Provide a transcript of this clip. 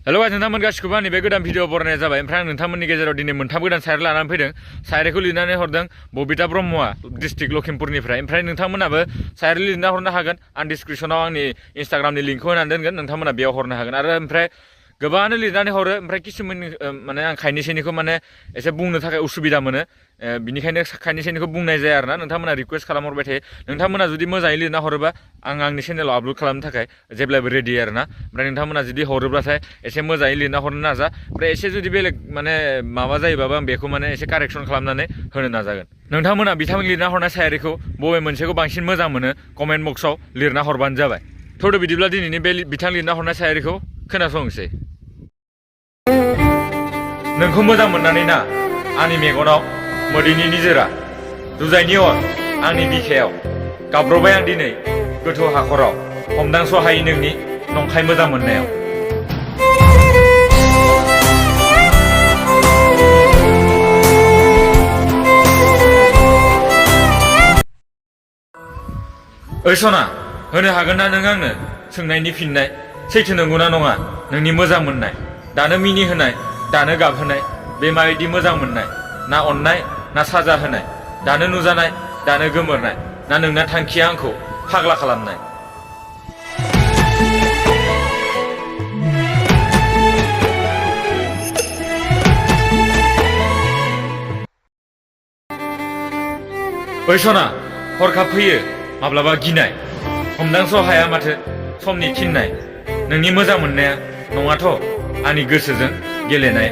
हेल' guys नोंथांमोन गासिखौबो आंनि बे गोदान भिडिअ बरायनाय जाबाय। ओमफ्राय आं नोंथांमोननि गेजेराव दिनै मोनथाम गोदान सायरि लानानै फैदों। सायरिखौ लिरनानै हरदों बबिता ब्रह्मआ डिस्ट्रिक्ट लखिमपुरनिफ्राय। ओमफ्राय नोंथांमोनाबो सायरि लिरना हरनो हागोन। आं डिसक्रिपसनाव आंनि इन्स्टाग्रामनि लिंकखौ होनानै दोनगोन, नोंथांमोना बेयाव हरनो हागोन। आरो ओमफ्राय गोबाङानो लिरनानै हरो, ओमफ्राय किसुमान माने आं खायनैसोनिखौ माने एसे बुंनो थाखाय उसुबिदा मोनो, बिनिखायनो खायनैसोनिखौ बुंनाय जाया आरोना। नोंथांमोना रिकुवेस्ट खालामहरबाय थायो। नोंथांमोना जुदि मोजाङै लिरना हरोबा आं आंनि चेनेलाव आपल'ड खालामनो थाखाय जेब्लायबो रेडि आरोना। ओमफ्राय नोंथांमोना जुदि हरोब्लाथाय एसे मोजाङै लिरना हरनो नाजा। ओमफ्राय एसे जुदि बेलेग माने माबा जायोबाबो आं बेखौ माने एसे कारेक्सन खालामनानै होनो नाजागोन। नोंथांमोना बिथांमोन लिरना हरनाय सायरिखौ बबे मोनसेखौ बांसिन मोजां मोनो कमेन्ट बक्सआव लिरना हरबानो जाबाय। थौदो बिदिब्ला दिनैनि बे बिथां लिरना हरनाय सायरिखौ खोनासंनोसै। नोंखौ मोजां मोननानै ना आंनि मेगनाव मोदैनि निजोरा, जुजाइनि अर आंनि बिखायाव गाब्रबाय आं दिनै गोथौ हाखराव, हमदांस'हायै नोंनि नंखाय मोजां मोननायाव। ओइ सना, होनो हागोन ना नों आंनो सोंनायनि फिननाय? सैथो नंगौना नङा नोंनि मोजां मोननाय? दानो मिनिहोनाय, दानो गाबहोनाय, बे माबायदि मोजां मोननाय? ना अननाय ना साजा होनाय? दानो नुजानाय दानो गोमोरनाय, ना नोंना थांखिया आंखौ फाग्ला खालामनाय? ओइ सना, हरखाब फैयो माब्लाबा गिनाय, हमदांस' हाया माथो समनि थिननाय। नोंनि मोजां मोननाया नङाथ' आंनि गोसोजों गेलेनाय।